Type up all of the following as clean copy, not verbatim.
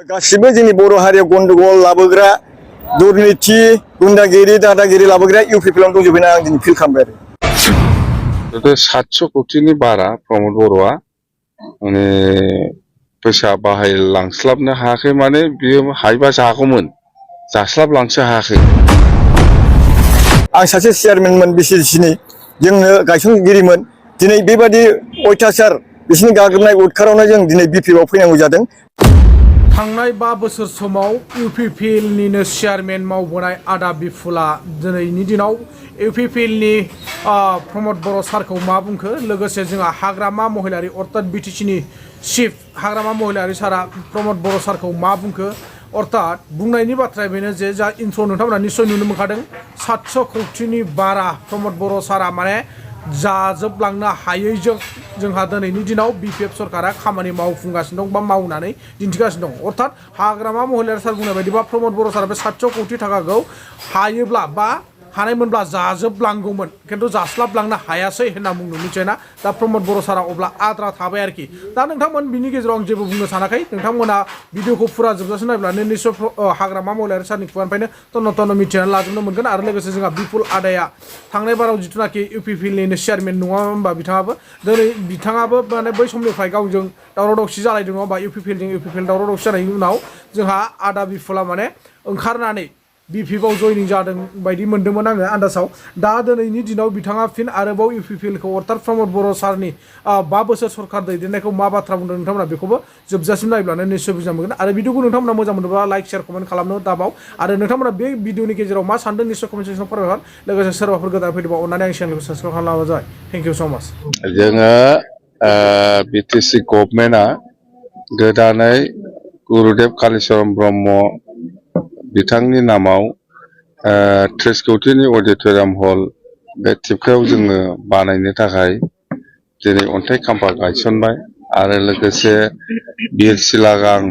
गासिबो जोंनि बर' हारियाव गन्डगल लाबोग्रा दुर्नीति गुन्डागिरि दादागिरि लाबोग्रा इउपिपिएलआवनो दंजोबोना आं दिनै फिल खालामबाय आरो 700 कोटिनि बारा प्रमद बर'आ माने फैसा बाहायलांस्लाबनो हायाखै माने बियो हायोबा जागौमोन जास्लाबलांसो हायाखै। आं सासे चेयारमेनमोन बिसिसिनि जोंनो गायसनगिरिमोन दिनै बेबादि अयथासार बिसिनि गाग्लोबनाय उदखारावनो जों दिनै बिपिएलआव फैनांगौ जादों। थांनाय 5 बोसोर समाव इउपिपिएलनिनो चेयारमेन मावबोनाय आदा बिफुला दिनैनि दिनाव इउपिपिएलनि प्रमद बर' सारखौ मा बुंखो लोगोसे जोंहा हाग्रामा महिलारि अर्थात बिटिसिनि चिफ हाग्रामा महिलारि सारा प्रमद बर' सारखौ मा बुंखो अर्थात बुंनायनि बाथ्राया बेनो जे जा इन्ट्र नोंथांमोना निश्चय नुनो मोनखादों 700 कोटिनि बारा प्रमद बर' सारा माने जाजोबलांनो हायैजों जोंहा दिनैनि दिनाव बिपिएफ सरकारा खामानि मावफुंगासिनो दं बा मावनानै दिन्थिगासिनो दं। अर्थात हाग्रामा महिलारि सार बुंनाय बायदिबा प्रमद बर' सारा बे 700 कोटि थाखाखौ हायोब्ला बा हानायमोनब्ला जाजोबलांगौमोन खिन्थु जास्लाबलांनो हायासै होनना बुंनो मिथियोना दा प्रमद बर' सारा अब्ला आद्रा थाबाय आरोखि। दा नोंथांमोन बिनि गेजेराव आं जेबो बुंनो सानाखै नोंथांमोना भिडिअखौ फुरा जोबजासिम नायब्लानो निश्चय हाग्रामा महिलारि सारनि खुगानिफ्रायनो तन्न मिथिनानै लाजोबनो मोनगोन आरो लोगोसे जोंहा बिपुल आदाया थांनाय बाराव जिथुनाखि इउपिपिएलनिनो चेयारमेन नङा होनबा बिथाङाबो दिनै बिथाङाबो माने बै समनिफ्राय गावजों दावराव दावसि जालायदों नङा होनबा इउपिपिएलजों दावराव दावसि जानायनि उनाव जोंहा आदा बिफुला माने ओंखारनानै बिपिएफआव जयनिं जादों बायदि मोनदोंमोन आङो आन्दासाव। दा दिनैनि दिनाव बिथाङा फिन आरोबाव इउपिपिएलखौ अर्थात प्रमद बर' सारनि 5 बोसोर सरकार दैदेननायखौ मा बाथ्रा बुंदों नोंथांमोना बेखौबो जोबजासिम नायब्लानो निश्चय बुजिना मोनगोन आरो भिडिअखौ नोंथांमोना मोजां मोनोब्ला लाइक शेयार कमेन्ट खालामनो दाबाव आरो नोंथांमोना बे भिडिअनि गेजेराव मा सानदों निश्चय कमेन्ट सेक्सनाव फोरमायहर लोगोसे सोरबाफोर गोदान फैदोंबा अननानै आं चेनेलखौ साबस्क्राइब खालामना जाबाय। थेंक इउ स' माच। जोङो बिटिसि गभर्नमेन्टआ गोदानै गुरुदेव कालिचरन ब्रह्म बिथांनि नामाव 30 कोटिनि अडिट'रियाम हल बे थिपकायाव जोङो बानायनो थाखाय दिनै अन्थाइ खाम्फा गायसनबाय आरो लोगोसे बिर सिलागां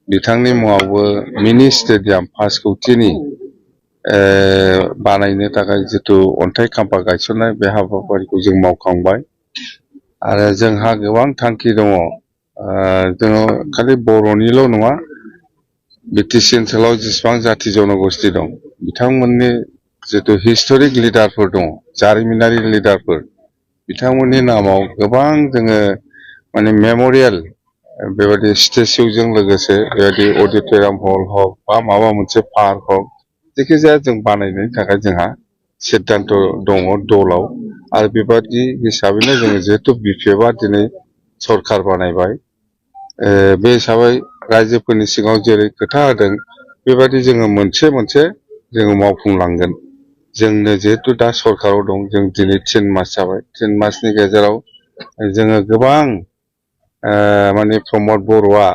बिथांनि मुङावबो मिनि स्टेडियाम 5 कोटिनि बानायनो थाखाय जिथु अन्थाइ खाम्फा गायसननाय बे हाबाफारिखौ जों मावखांबाय आरो जोंहा गोबां थांखि दङ। जोङो खालि बर'निल' नङा बिटिसि ओनसोलाव जेसेबां जाथि जनगोष्ठी दं बिथांमोननि जितु हिस्टरिक लिडारफोर दङ जारिमिनारि लिडारफोर बिथांमोननि नामाव गोबां जोङो माने मेम'रियेल बेबायदि स्टेचुजों लोगोसे बेबायदि अडिट'रियाम हल हक बा माबा मोनसे पार्क हक जायखिजाया जों बानायनायनि थाखाय जोंहा सिद्धान्त दङ दलाव आरो बेबादि हिसाबैनो जोङो जिहेतु बिपिएफआ दिनै सरकार बानायबाय बे हिसाबै रायजोफोरनि सिगाङाव जेरै खोथा होदों बेबायदि जोङो मोनसे मोनसे जोङो मावफुंलांगोन। जोंनो जिहेतु दा सरकाराव दं जों दिनै 3 मास जाबाय 3 मासनि गेजेराव जोङो गोबां माने प्रमद बर'आ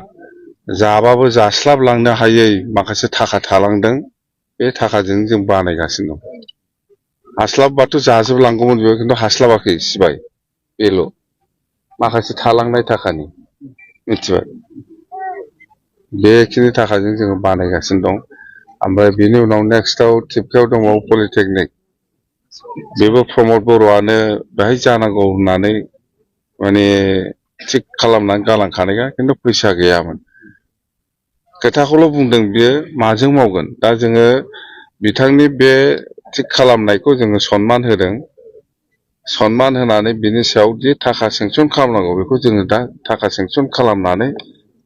जाबाबो जास्लाबलांनो हायै माखासे थाखा थालांदों बे थाखाजों जों बानायगासिनो दं। हास्लाबबाथ' जाजोबलांगौमोन बेयाव खिन्थु हास्लाबाखै सिबाय बेल' माखासे थालांनाय थाखानि मिथिबाय बेखिनि थाखाजों जोङो बानायगासिनो दं। ओमफ्राय बेनि उनाव नेक्स्टआव थिपकायाव दंबावो पलिटेकनिक बेबो प्रमद बर'आनो बेहाय जानांगौ होननानै माने थिग खालामनानै गालांखानायखा खिन्थु फैसा गैयामोन। खोथाखौल' बुंदों बियो माजों मावगोन दा जोङो बिथांनि बे थिग खालामनायखौ जोङो सनमान होदों। सनमान होनानै बिनि सायाव दि थाखा सेंसन खालामनांगौ बेखौ जोङो दा थाखा सेंसन खालामनानै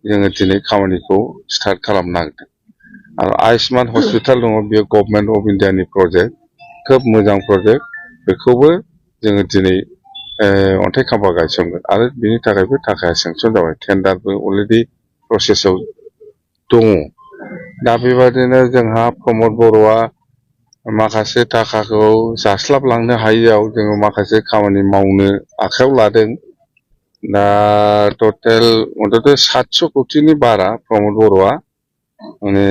जोङो दिनै खामानिखौ स्टार्ट खालामनो नागिरदों। आरो आयुष्मान हस्पिटाल दङ बेयो गभर्नमेन्ट अफ इन्डियानि प्रजेक्ट खोब मोजां प्रजेक्ट बेखौबो जोङो दिनै अन्थाइ खाम्फा गायसनगोन आरो बिनि थाखायबो थाखाया सेंसन जाबाय टेन्डारबो अलरेडि प्रसेसआव दङ। दा बेबादिनो जोंहा प्रमद बर'आ माखासे थाखाखौ जास्लाबलांनो हायैयाव जोङो माखासे खामानि मावनो आखायाव लादों। दा टटेल अन्तत 700 कोटिनि बारा प्रमद बर'आ माने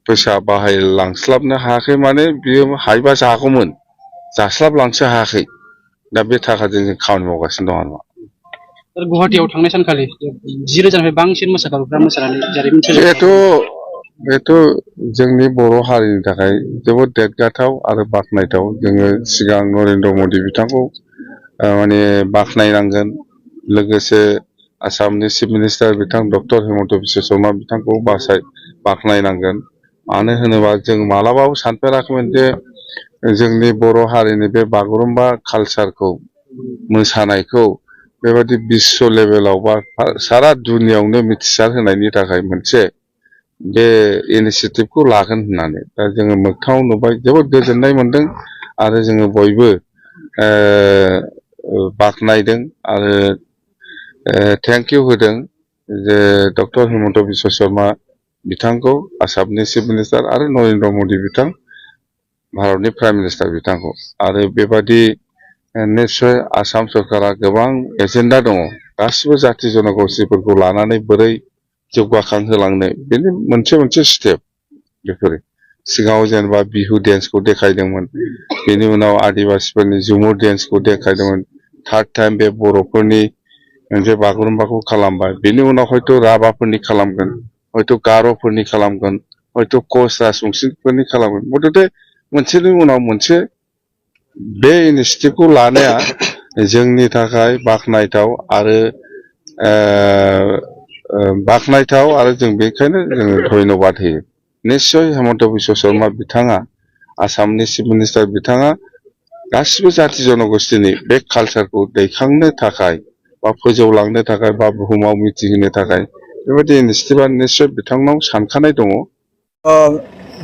फैसा बाहायलांस्लाबनो हायाखै माने बियो हायोबा जागौमोन जास्लाबलांसो हायाखै दा बे थाखाजों जों खामानि मावगासिनो दं आरो गुवाहाटीयाव थांनाय सानखालि 10,000निफ्राय बांसिन मोसाखावरिफ्रा मोसानानै जारिमिन बेथ' जोंनि बर' हारिनि थाखाय जोबोद देरगाथाव आरो बाख्नायथाव। जोङो सिगां नरेन्द्र मदि बिथांखौ माने बाख्नायनांगोन लोगोसे आसामनि चिफ मिनिस्टार बिथां डक्टर हिमन्त बिश्व शर्मा बिथांखौ बाख्नायनांगोन। मानो होनोबा जों मालाबाबो सानफेराखैमोन जे जोंनि बर' हारिनि बे बागुरुम्बा कालचारखौ मोसानायखौ बेबायदि विश्व लेभेलाव बा सारा दुनियावनो मिथिसार होनायनि थाखाय मोनसे बे इनिशिएटिभखौ लागोन होननानै दा जोङो मोगथाङाव नुबाय जोबोद गोजोननाय मोनदों आरो जोङो बयबो बाख्नायदों आरो थेंक इउ होदों जे डक्टर हिमन्त बिश्व शर्मा बिथांखौ आसामनि चिफ मिनिस्टार आरो नरेन्द्र मदि बिथां भारतनि प्राइम मिनिस्टार बिथांखौ आरो बेबादि निश्चय आसाम सरकारा गोबां एजेन्डा दङ गासिबो जाथि जनगोष्ठीफोरखौ लानानै बोरै जौगाखांहोलांनो बेनि मोनसे स्टेप बेफोरो सिगाङाव जेनेबा बिहु डेन्सखौ देखायदोंमोन बेनि उनाव आदिबासिफोरनि झुमुर डेन्सखौ देखायदोंमोन थार्ड टाइम बे बर'फोरनि मोनसे बागुरुम्बाखौ खालामबाय बेनि उनाव हयथ' राभाफोरनि खालामगोन हयथ' गार'फोरनि खालामगोन हयथ' कच राजबंशिफोरनि खालामगोन मथथे मोनसेनि उनाव मोनसे बे इनिशिएटिभखौ लानाया जोंनि थाखाय बाख्नायथाव आरो जों बेखायनो जोङो धन्यबाद होयो। निश्चय हिमन्त बिश्व शर्मा बिथाङा आसामनि चिफ मिनिस्टार बिथाङा गासिबो जाथि जनगोष्ठीनि बे कालचारखौ दैखांनो थाखाय बा फोजौलांनो थाखाय बा बुहुमाव मिथिहोनो थाखाय बेबायदि इनिशिएटिभआ निश्चय बिथांनाव सानखानाय दङ।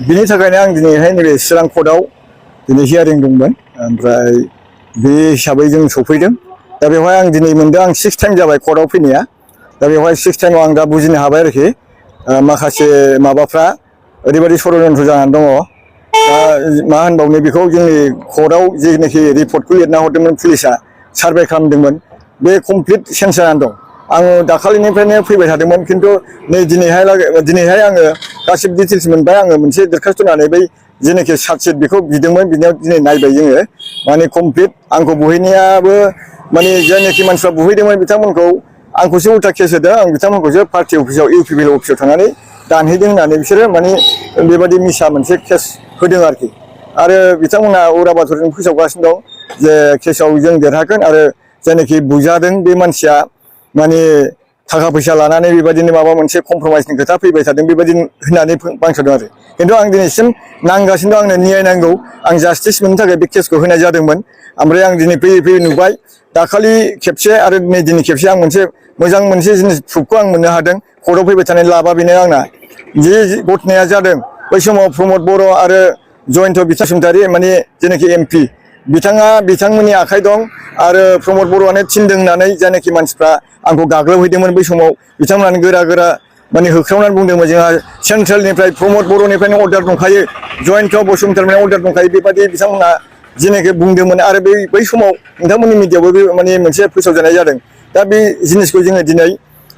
बिनि थाखायनो आं दिनैहाय नैबे चिरां कर्टआव दिनै हियारिं दंमोन ओमफ्राय बे हिसाबै जों सफैदों दा बेवहाय आं दिनै मोनदों आं 6 टाइम जाबाय कर्टआव फैनाया दा बेवहाय 6 टाइमाव आं दा बुजिनो हाबाय आरोखि माखासे माबाफ्रा ओरैबायदि षड़यन्त्र जानानै दङ मा होनबावनो बेखौ जोंनि कर्टआव जेनाखि रिपर्टखौ लिरना हरदोंमोन पुलिसा सार्भे खालामदोंमोन बे कमप्लिट चेन्ज जानानै दं आङो दाखालिनिफ्रायनो फैबाय थादोंमोन खिन्थु नै दिनैहाय आङो गासिबो डिटेल्स मोनबाय आङो मोनसे दरखास्त होनानै बै जेनाखि सार्जशिट बेखौ बिदोंमोन बिनियाव दिनै नायबाय जोङो माने कमप्लिट आंखौ बुहैनायाबो माने जायनाखि मानसिफ्रा बुहैदोंमोन बिथांमोनखौ आंखौसो उल्टा केस होदों आं बिथांमोनखौसो पार्टि अफिसाव इउपिपिएल अफिसाव थांनानै दानहैदों होननानै बिसोरो माने बेबायदि मिसा मोनसे केस होदों आरोखि आरो बिथांमोना उराबाथरजों फोसावगासिनो दं जे केसाव जों देरहागोन आरो जायनाखि बुजादों बे मानसिया माने थाखा फैसा लानानै बेबायदिनो माबा मोनसे कमप्रमाइसनि खोथा फैबाय थादों बेबायदि होननानै बांसावदों आरो खिन्थु आं दिनैसिम नांगासिनो दं आंनो न्याय नांगौ आं जास्टिस मोननो थाखाय बे केसखौ होनाय जादोंमोन ओमफ्राय आं दिनै फैयै नुबाय दाखालि खेबसे आरो नै दिनै खेबसे आं मोनसे मोजां मोनसे जिनिस प्रुफखौ आं मोननो हादों कर्टआव फैबाय थानाय लाबा बेनो आंना जे घटनाया जादों बै समाव प्रमद बर' आरो जयन्त बसुमतारी माने जेनाखि एमपि बिथांमोननि आखाइ दं आरो प्रमद बर'आनो थिनदों होननानै जायनाखि मानसिफ्रा आंखौ गाग्लोबहैदोंमोन बै समाव बिथांमोनानो गोरा माने होख्रावनानै बुंदोंमोन जोंहा सेन्ट्रेलनिफ्राय प्रमद बर'निफ्रायनो अर्डार दंखायो जयन्त बसुमतारीनिफ्राय अर्डार दंखायो बेबायदि बिथांमोना जेनाखि बुंदोंमोन आरो बै समाव नोंथांमोननि मिडियायावबो बे माने मोनसे फोसावजानाय जादों दा बे जिनिसखौ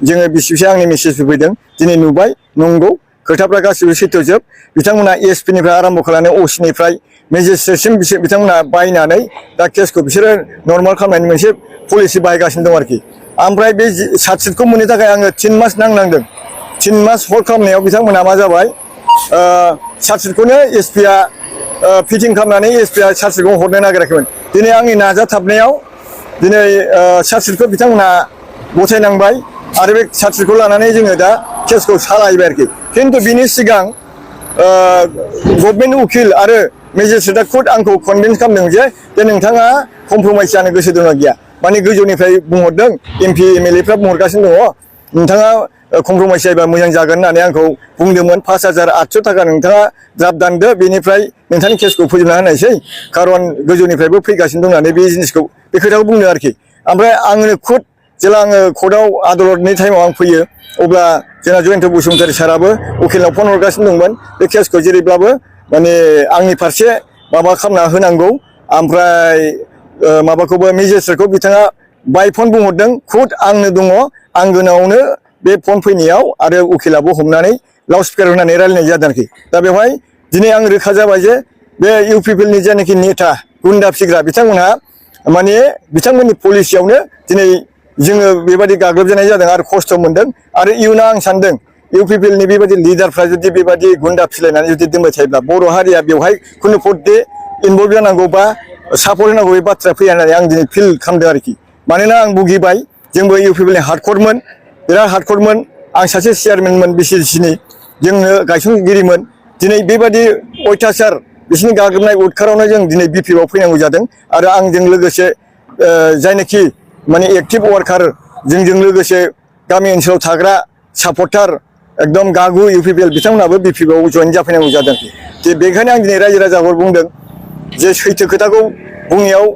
जोङो बिसिबसे आंनि मेसेज फैदों दिनै नुबाय नंगौ खोथाफ्रा गासिबो सैथोजोब बिथांमोना एसपिनिफ्राय आरम्भ खालामनानै असिनिफ्राय मेजिस्ट्रेटसिम बिथांमोना बायनानै दा केसखौ बिसोरो नर्माल खालामनायनि मोनसे पलिसि बाहायगासिनो दं आरोखि ओमफ्राय बे सार्जशिटखौ मोननो थाखाय आङो 3 मास नांनांदों 3 मास हल्ड खालामनायाव बिथांमोना मा जाबाय सार्जशिटखौनो एसपिआ फिटिं खालामनानै एसपिआ सार्जशिटखौ हरनो नागिराखैमोन दिनै आंनि नाजाथाबनायाव दिनै सार्जशिटखौ बिथांमोना गथायनांबाय आरो बे सार्जशिटखौ लानानै जोङो दा केसखौ सालायबाय आरोखि खिन्थु बिनि सिगां गभर्नमेन्ट उकिल आरो मेजिस्ट्रेटआ खुद आंखौ कनभिन्स खालामदों जे नोंथाङा कमप्रमाइस जानो गोसो दंना गैया माने गोजौनिफ्राय बुंहरदों एमपि एमएलएफ्रा बुंहरगासिनो दङ नोंथाङा कमप्रमाइस जायोबा मोजां जागोन होननानै आंखौ बुंदोंमोन 5,800 थाखा नोंथाङा द्राफ्ट दानदो बेनिफ्राय नोंथांनि केसखौ फोजोबना होनायसै खारन गोजौनिफ्रायबो फैगासिनो दं होननानै बे जिनिसखौ बे खोथाखौ बुंदों आरोखि ओमफ्राय आंनो खुद जेला आङो कर्टआव आदालतनि टाइमाव आं फैयो अब्ला जोंना जयन्त बसुमतारी साराबो उकिलनाव फन हरगासिनो दंमोन बे केसखौ जेरैब्लाबो माने आंनि फारसे माबा खालामना होनांगौ ओमफ्राय माबाखौबो मेजिस्ट्रेटखौ बिथाङा बाय फन बुंहरदों खुद आंनो दङ आंगोनावनो बे फन फैनायाव आरो उकिलाबो हमनानै लाउड स्पिकार होनानै रायलायनाय जादों आरोखि दा बेवहाय दिनै आं रोखा जाबाय जे बे इउपिपिएलनि जायनाखि नेता गुन्दा फिग्रा बिथांमोनहा माने बिथांमोननि पलिसियावनो दिनै जोङो बेबायदि गाग्लोबजानाय जादों आरो खस्थ' मोनदों आरो इयुनाव आं सानदों इउपिपिएलनि बेबायदि लिडारफ्रा जुदि बेबायदि गुन्दा फिलायनानै जुदि दोनबाय थायोब्ला बर' हारिया बेवहाय खुनु पदे इनभल्भ जानांगौ बा सापर्ट होनांगौ बे बाथ्राया फैया होननानै आं दिनै फिल खालामदों आरोखि मानोना आं भुगिबाय जोंबो इउपिपिएलनि हार्डकरमोन बिराद हार्डकरमोन आं सासे चेयारमेनमोन बिसिसिनि जोंनो गायसनगिरिमोन दिनै बेबादि अयथासार बिसिनि गाग्लोबनाय उदखारावनो जों दिनै बिपिएफआव फैनांगौ जादों आरो आंजों लोगोसे जायनाखि माने एक्टिभ वार्कार जोंजों लोगोसे गामि ओनसोलाव थाग्रा सापर्टार एकदम गागु इउपिपिएल बिथांमोनाबो बिपिएफआव जयेन जाफैनांगौ जादों बेखायनो आं दिनै रायजो राजाफोर बुंदों जे सैथो खोथाखौ बुंनायाव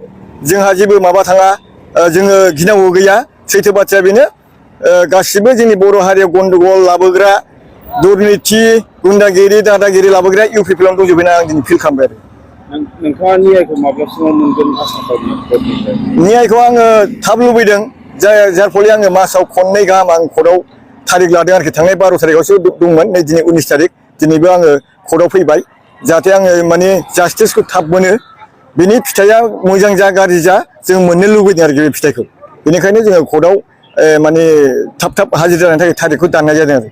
जोंहा जेबो माबा थाङा जोङो गिनांगौ गैया सैथो बाथ्राया बेनो गासिबो जोंनि बर' हारियाव गन्डगल लाबोग्रा दुर्निति गुन्डागिरि दादागिरि लाबोग्रा इउपिपिएलआवनो दंजोबोना आं दिनै फिल खालामबाय आरो नोंथाङा नियायखौ माब्लासिमाव मोनगोन आसा खालामो नियायखौ आङो थाब लुबैदों जार फले आङो मासाव खननै गाहाम आं कर्टआव थारिख लादों आरोखि थांनाय 12 थारिखआवसो दंमोन नै दिनै 19 थारिख दिनैबो आङो कर्टआव फैबाय जाहाथे आङो माने जास्टिसखौ थाब मोनो बिनि फिथाइया मोजां जा गाज्रि जा जों मोननो लुबैदों आरोखि बे फिथाइखौ बेनिखायनो जोङो कर्टआव माने थाब हाजिर जानायनि थाखाय थारिखखौ दाननाय जादों आरो